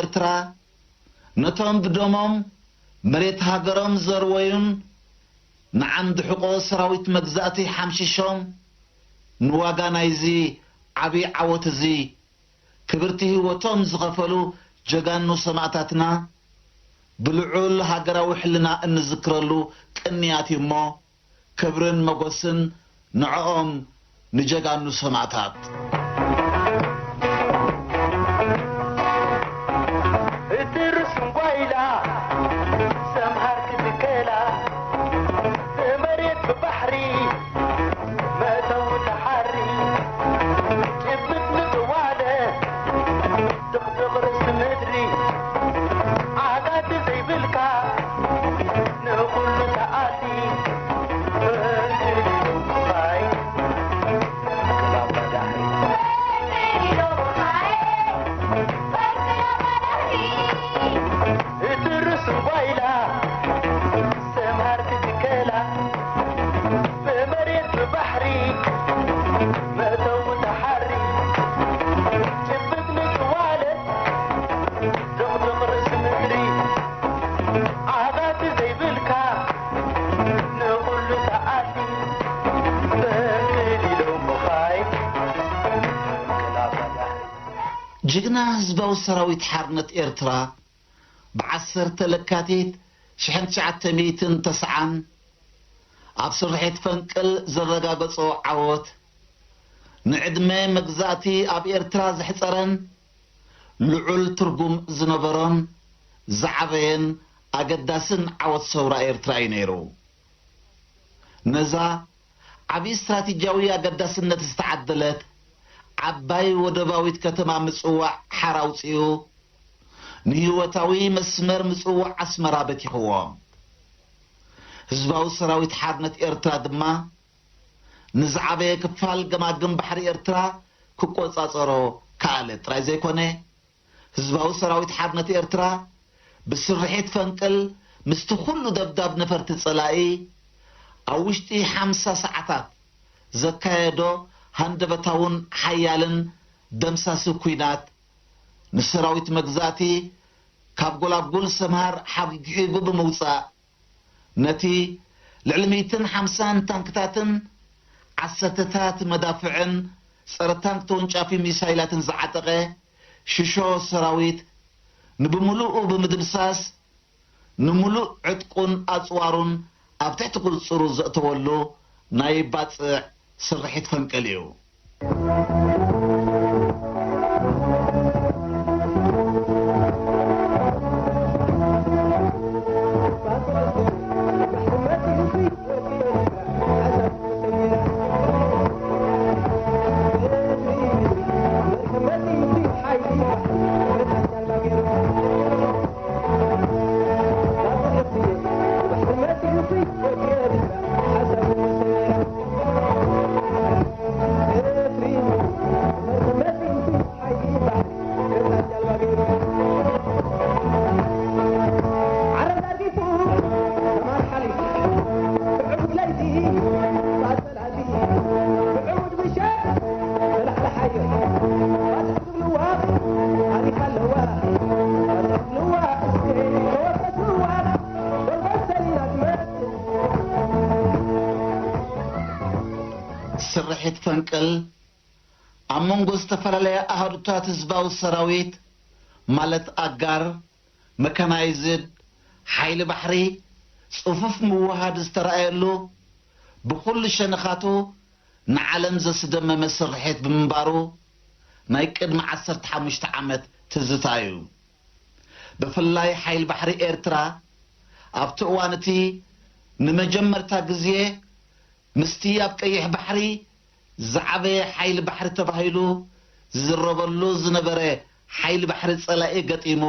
ኤርትራ፣ ነቶም ብደሞም መሬት ሃገሮም ዘርወዩን ንዓንዲ ሕቆ ሰራዊት መግዛእቲ ሓምሺሾም፣ ንዋጋ ናይዚ ዓቢ ዓወት እዚ ክብርቲ ህይወቶም ዝኸፈሉ ጀጋኑ ሰማእታትና ብልዑል ሃገራዊ ሕልና እንዝክረሉ ቅንያት እዩ እሞ፣ ክብርን መጎስን ንዕኦም ንጀጋኑ ሰማእታት። እትርሱን ጓይላ ሰምሃር ክትከላ ብመሬት ብባሕሪ መእተዊ ተሓሪ ጭብጥ ንጥዋለ ድቕድቕ ርእሲ ምድሪ ዓጋቲ ዘይብልካ ንኹሉ ተኣሊ ፈንቅል ኢሎም ፋይ ፈንቅል ኢሎም ፋይ ፈንቅል ኢሎም ፋይ እቲ ርእሱ ጓይላ ሰምሃር ክትከላ ብመሬት ብባሕሪ መእተዊ ተሓሪ ጭብጥ ንጥዋለ ድቕድቕ ርእሲ ምድሪ ዓጋቲ ዘይብልካ ንኹሉ ተኣሊ ፈንቅል ኢሎም ፋይ ፈንቅል ኣባዳሪ ጅግና ህዝባዊ ሰራዊት ሓርነት ኤርትራ ብዓሰርተ ለካቲት ሽሕን ትሽዓተ ሚእትን ተስዓን ኣብ ስርሒት ፈንቅል ዘረጋገጾ ዓወት፣ ንዕድመ መግዛእቲ ኣብ ኤርትራ ዘሕጸረን ልዑል ትርጉም ዝነበሮን ዝዓበየን ኣገዳስን ዓወት ሰውራ ኤርትራ እዩ ነይሩ። ነዛ ዓቢ ስትራቴጂያዊ ኣገዳስነት ዝተዓደለት ዓባይ ወደባዊት ከተማ ምጽዋዕ ሓራ ኣውጺኡ፣ ንህይወታዊ መስመር ምጽዋዕ ኣስመራ በቲኽዎ። ህዝባዊ ሰራዊት ሓርነት ኤርትራ ድማ ንዝዓበየ ክፋል ገማግም ባሕሪ ኤርትራ ክቆጻጸሮ ከኣለ ጥራይ ዘይኮነ፣ ህዝባዊ ሰራዊት ሓርነት ኤርትራ ብስርሒት ፈንቅል ምስቲ ኩሉ ደብዳብ ነፈርቲ ጸላኢ ኣብ ውሽጢ ሓምሳ ሰዓታት ዘካየዶ ሃንደበታውን ሓያልን ደምሳሲ ኲናት ንሰራዊት መግዛእቲ ካብ ጎላጉል ሰምሃር ሓጊሒጉ ብምውጻእ፣ ነቲ ልዕሊ ሚእትን ሓምሳን ታንክታትን ዓሰርተታት መዳፍዕን ጸረ ታንክ ተወንጫፊ ሚሳይላትን ዝዓጠቐ ሽሾ ሰራዊት ንብምሉኡ ብምድምሳስ፣ ንምሉእ ዕጥቁን ኣጽዋሩን ኣብ ትሕቲ ቁጽጽሩ ዘእተወሉ ናይ ባጽዕ ስርሒት ፈንቅል እዩ። ስርሒት ፈንቅል ኣብ መንጎ ዝተፈላለያ ኣሃዱታት ህዝባዊ ሰራዊት ማለት ኣጋር፣ መካናይዝድ፣ ሓይሊ ባሕሪ ጽፉፍ ምውሃድ ዝተራእየሉ፣ ብኹሉ ሸነኻቱ ንዓለም ዘስደመመ ስርሒት ብምንባሩ ናይ ቅድሚ ዓሰርተ ሓሙሽተ ዓመት ትዝታ እዩ። ብፍላይ ሓይሊ ባሕሪ ኤርትራ ኣብቲ እዋን እቲ ንመጀመርታ ግዜ ምስቲ ኣብ ቀይሕ ባሕሪ ዝዓበየ ሓይሊ ባሕሪ ተባሂሉ ዝዝረበሉ ዝነበረ ሓይሊ ባሕሪ ጸላኢ ገጢሙ፣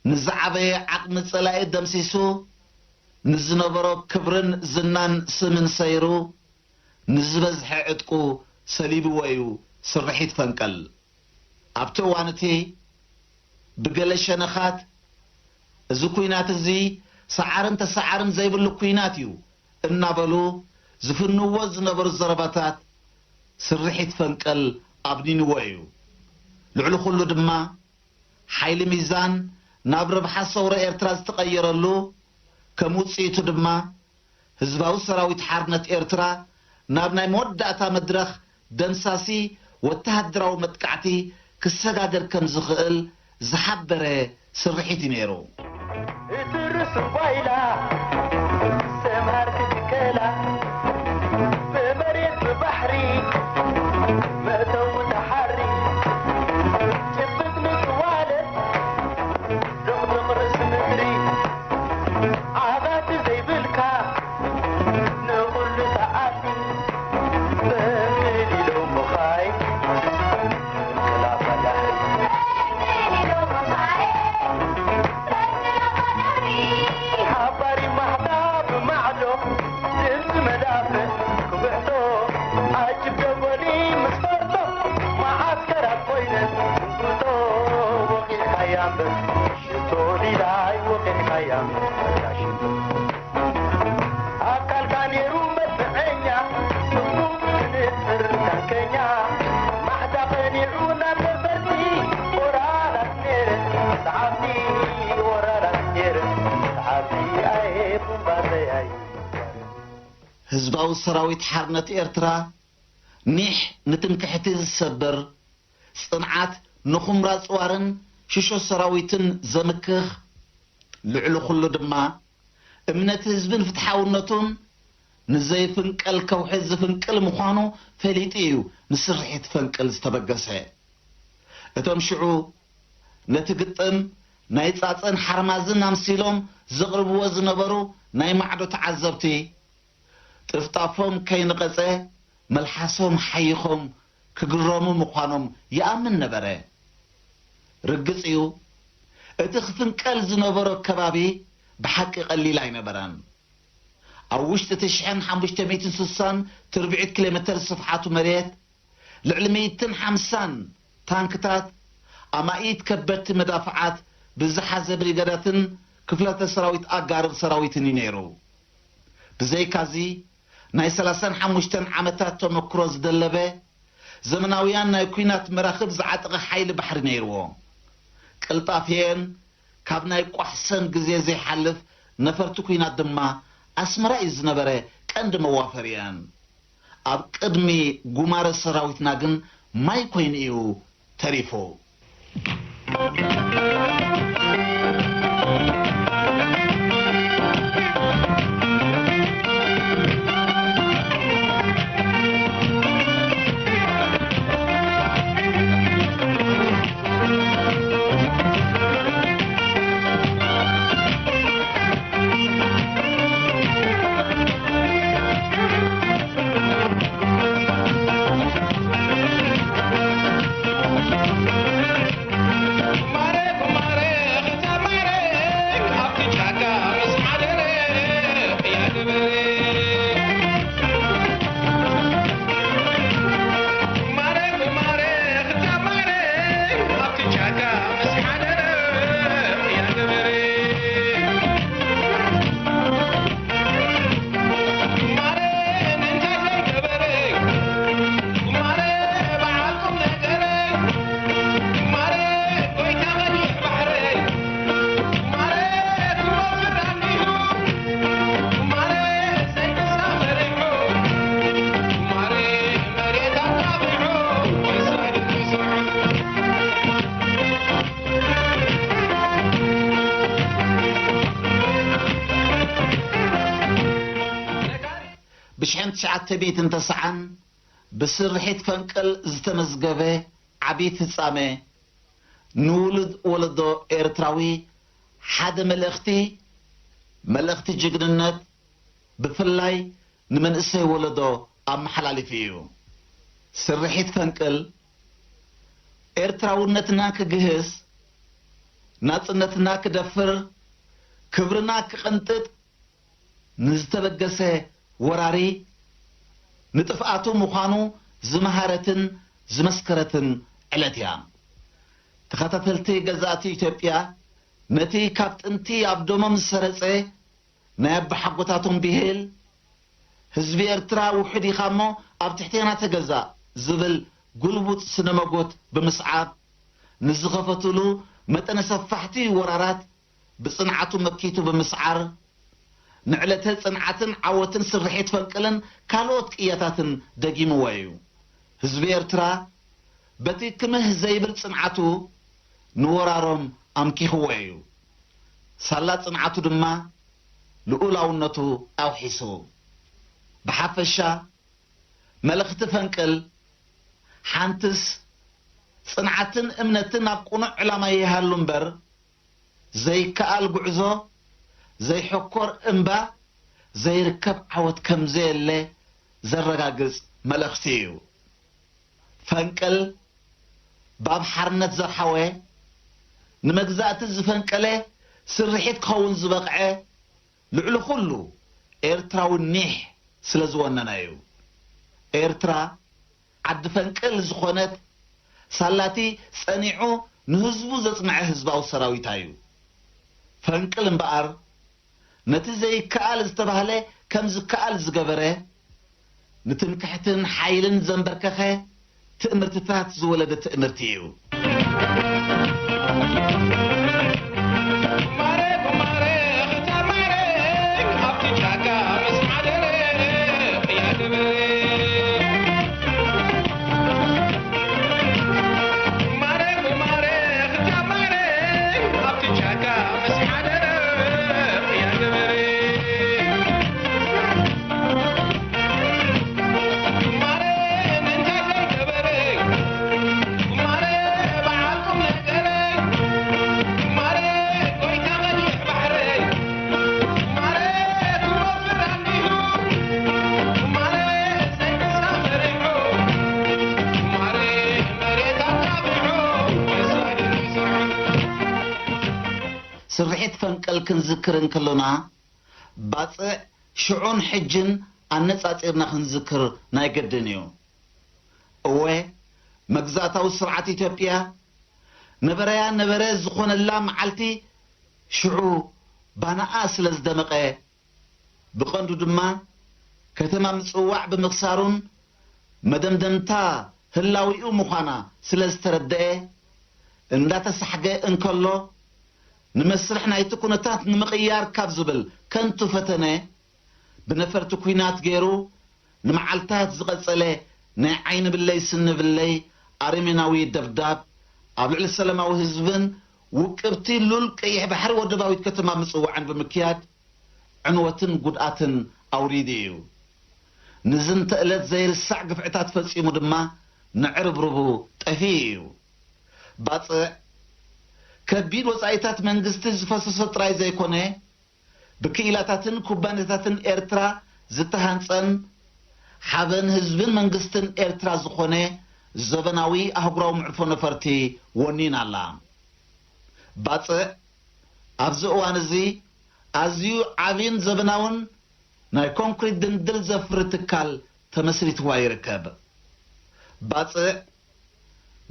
ንዝዓበየ ዓቕሚ ጸላኢ ደምሲሱ፣ ንዝነበሮ ክብርን ዝናን ስምን ሰይሩ፣ ንዝበዝሐ ዕጥቁ ሰሊብዎ እዩ ስርሒት ፈንቅል። ኣብቲ እዋን እቲ ብገለ ሸነኻት፣ እዚ ኲናት እዚ ሰዓርን ተሰዓርን ዘይብሉ ኲናት እዩ እናበሉ ዝፍንዎ ዝነበሩ ዘረባታት ስርሒት ፈንቅል ኣብኒንዎ እዩ። ልዕሊ ኩሉ ድማ ሓይሊ ሚዛን ናብ ረብሓ ሰውራ ኤርትራ ዝተቐየረሉ፣ ከም ውጽኢቱ ድማ ህዝባዊ ሰራዊት ሓርነት ኤርትራ ናብ ናይ መወዳእታ መድረኽ ደምሳሲ ወተሃደራዊ መጥቃዕቲ ክሰጋገር ከም ዝኽእል ዝሓበረ ስርሒት እዩ ነይሩ። እቲ ርእሱ ጓይላ ሰምሃር ክድከላ ብመሬት ብባሕሪ መእተዊ ተሓሪ ጭብጥ ምጽዋለት ድቕድቕ ርእሲ ምድሪ ዓጋቲ ዘይብልካ ንኹሉ ሰዓቲ በምል ኢሎም ምኻይ ሓባሪ ማሕታ ብማዕዶ ድምፂ መዳፍዕ ክብሕቶ ዓጅብ ደጎሊ ምስ ፈርቶ መዓስከራት ኮይነን እንጉቶ ወቂዕካያ እምበር ሽቶ ሊላይ ወቂዕካያ እምበር ሽቶ ኣካልካ ነይሩ መድምዐኛ ስሙም ንፅር ታንከኛ ማሕዳ ቀኒዑ ናብ ነፈርቲ ወራራት ነይረ ሰዓብቲ ወራራት ነይረ ሰዓብቲ ኣየ ቡምባዘይ ኣየ ህዝባዊ ሰራዊት ሓርነት ኤርትራ ኒሕ ንትምክሕቲ ዝሰብር፣ ጽንዓት ንኹምራ ጽዋርን ሽሾ ሰራዊትን ዘምክኽ፣ ልዕሊ ኩሉ ድማ እምነት ህዝብን ፍትሓውነቱን ንዘይፍንቀል ከውሒ ዝፍንቅል ምዃኑ ፈሊጡ እዩ ንስርሒት ፈንቅል ዝተበገሰ። እቶም ሽዑ ነቲ ግጥም ናይ ጻጸን ሓርማዝን ኣምሲሎም ዘቕርብዎ ዝነበሩ ናይ ማዕዶ ተዓዘብቲ፣ ጥፍጣፎም ከይነቐጸ መልሓሶም ሓይኾም ክግረሙ ምዃኖም ይኣምን ነበረ። ርግጽ እዩ፣ እቲ ክፍንቀል ዝነበሮ ከባቢ ብሓቂ ቀሊል ኣይነበረን። ኣብ ውሽጢ እቲ ሽሕን ሓሙሽተ ሚእትን ስሳን ትርብዒት ኪሎ ሜተር ስፍሓቱ መሬት፣ ልዕሊ ሚእትን ሓምሳን ታንክታት፣ ኣማኢት ከበድቲ መዳፍዓት ብዝሓዘ ብሪገዳትን ክፍለተ ሰራዊት ኣጋርብ ሰራዊትን እዩ ነይሩ። ብዘይካዚ፣ ናይ ሰላሳን ሓሙሽተን ዓመታት ተመክሮ ዝደለበ፣ ዘመናውያን ናይ ኲናት መራኽብ ዝዓጠቐ ሓይሊ ባሕሪ ነይርዎ። ቅልጣፌን ካብ ናይ ቋሕሰን ግዜ ዘይሓልፍ ነፈርቲ ኲናት ድማ ኣስመራ እዩ ዝነበረ ቀንዲ መዋፈሪኣን። ኣብ ቅድሚ ጉማረ ሰራዊትና ግን ማይ ኮይኑ እዩ ተሪፉ። ብሽሕን ትሽዓተ ሚእትን ተስዓን ብስርሒት ፈንቅል ዝተመዝገበ ዓቢ ፍጻመ፣ ንውሉድ ወለዶ ኤርትራዊ ሓደ መልእኽቲ፣ መልእኽቲ ጅግንነት፣ ብፍላይ ንመንእሰይ ወለዶ ኣመሓላሊፉ እዩ። ስርሒት ፈንቅል፣ ኤርትራውነትና ክግህስ፣ ናጽነትና ክደፍር፣ ክብርና ክቕንጥጥ፣ ንዝተበገሰ ወራሪ ንጥፍኣቱ ምዃኑ ዝመሃረትን ዝመስከረትን ዕለት እያ። ተኸታተልቲ ገዛእቲ ኢትዮጵያ ነቲ ካብ ጥንቲ ኣብ ደሞም ዝሰረጸ ናይ ኣቦሓጎታቶም ብሂል፣ "ህዝቢ ኤርትራ ውሑድ ኢኻ እሞ ኣብ ትሕቴና ተገዛእ" ዝብል ጉልቡጥ ስነ መጎት ብምስዓብ፣ ንዝኸፈትሉ መጠነ ሰፋሕቲ ወራራት ብጽንዓቱ መኪቱ ብምስዓር፣ ንዕለተ ጽንዓትን ዓወትን ስርሒት ፈንቅልን ካልኦት ቅያታትን ደጊምዎ እዩ። ህዝቢ ኤርትራ በቲ ክምህ ዘይብል ጽንዓቱ ንወራሮም ኣምኪኽዎ እዩ። ሳላ ጽንዓቱ ድማ ልኡላውነቱ ኣውሒሱ። ብሓፈሻ፣ መልእኽቲ ፈንቅል ሓንትስ ጽንዓትን እምነትን ኣብ ቅኑዕ ዕላማ ይሃሉ እምበር፣ ዘይከኣል ጉዕዞ፣ ዘይሕኮር እምባ፣ ዘይርከብ ዓወት ከም ዘየለ ዘረጋግጽ መልእኽቲ እዩ። ፈንቅል ባብ ሓርነት ዘርሓወ፣ ንመግዛእቲ ዝፈንቀለ ስርሒት ክኸውን ዝበቕዐ፣ ልዕሊ ኩሉ ኤርትራዊ ኒሕ ስለ ዝወነነ እዩ። ኤርትራ ዓዲ ፈንቅል ዝኾነት ሳላቲ ጸኒዑ ንህዝቡ ዘጽንዐ ህዝባዊ ሰራዊታ እዩ። ፈንቅል እምበኣር ነቲ ዘይከኣል ዝተባህለ ከም ዝከኣል ዝገበረ፣ ንትምክሕትን ሓይልን ዘንበርከኸ ትእምርትታት ዝወለደ ትእምርቲ እዩ። ስርሒት ፈንቅል ክንዝክር እንከሎና፣ ባጽዕ ሽዑን ሕጅን ኣነጻጺርና ክንዝክር ናይ ግድን እዩ። እወ፣ መግዛእታዊ ስርዓት ኢትዮጵያ ነበረያ ነበረ ዝኾነላ መዓልቲ ሽዑ ባናኣ ስለ ዝደመቐ፣ ብቐንዱ ድማ ከተማ ምጽዋዕ ብምኽሳሩን መደምደምታ ህላዊኡ ምዃና ስለ ዝተረደአ፣ እንዳተሳሕገ እንከሎ፣ ንመስርሕ ናይቲ ኩነታት ንምቕያር ካብ ዝብል ከንቱ ፈተነ፣ ብነፈርቲ ኲናት ገይሩ ንመዓልታት ዝቐጸለ ናይ ዓይኒ ብለይ ስኒ ብለይ ኣረሜናዊ ደብዳብ ኣብ ልዕሊ ሰላማዊ ህዝብን ውቅብቲ ሉል ቀይሕ ባሕሪ ወደባዊት ከተማ ምጽዋዕን ብምክያድ፣ ዕንወትን ጉድኣትን ኣውሪዱ እዩ። ንዝንተ ዕለት ዘይርሳዕ ግፍዕታት ፈጺሙ ድማ ንዕርብርቡ ጠፊኡ እዩ። ባጽዕ ከቢድ ወጻኢታት መንግስቲ ዝፈሰሶ ጥራይ ዘይኮነ፣ ብክኢላታትን ኩባንያታትን ኤርትራ ዝተሃንጸን ሓበን ህዝብን መንግስትን ኤርትራ ዝኾነ ዘበናዊ ኣህጉራዊ መዕርፎ ነፈርቲ ወኒና ኣላ። ባጽዕ ኣብዚ እዋን እዚ ኣዝዩ ዓቢን ዘበናውን ናይ ኮንክሪት ድንድል ዘፍሪ ትካል ተመስሪትዋ ይርከብ። ባጽዕ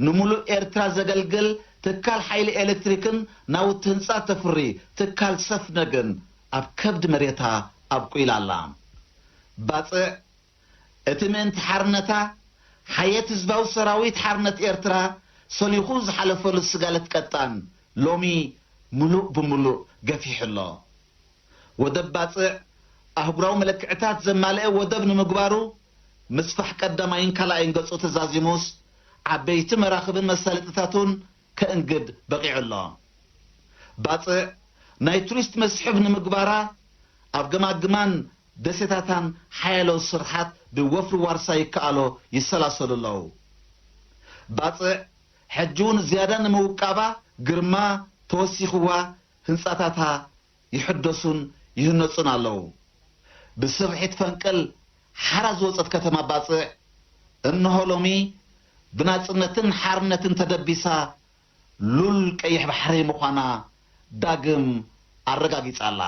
ንምሉእ ኤርትራ ዘገልግል ትካል ሓይሊ ኤሌክትሪክን ናውቲ ህንጻ ተፍሪ ትካል ሰፍነግን ኣብ ከብዲ መሬታ ኣብቁኢላ ኣላ። ባጽዕ እቲ ምእንቲ ሓርነታ ሓየት ህዝባዊ ሰራዊት ሓርነት ኤርትራ ሰሊኹ ዝሓለፈሉ ስጋለት ቀጣን ሎሚ ምሉእ ብምሉእ ገፊሑ ኣሎ። ወደብ ባጽዕ ኣህጉራዊ መለክዕታት ዘማልአ ወደብ ንምግባሩ ምስፋሕ ቀዳማይን ካልኣይን ገጹ ተዛዚሙስ ዓበይቲ መራኽብን መሳለጥታቱን ከእንግድ በቒዑ ኣሎ። ባጽዕ ናይ ቱሪስት መስሕብ ንምግባራ ኣብ ገማግማን ደሴታታን ሓያሎ ስርሓት ብወፍሪ ዋርሳይ ይከኣሎ ይሰላሰሉ ኣለዉ። ባጽዕ ሕጂ እውን ዝያዳ ንምውቃባ ግርማ ተወሲኽዋ ህንጻታታ ይሕደሱን ይህነጹን ኣለዉ። ብስርሒት ፈንቅል ሓራ ዝወጸት ከተማ ባጽዕ እንሆ ሎሚ ብናጽነትን ሓርነትን ተደቢሳ ሉል ቀይሕ ባሕሪ ምዃና ዳግም ኣረጋጊጻ ኣላ።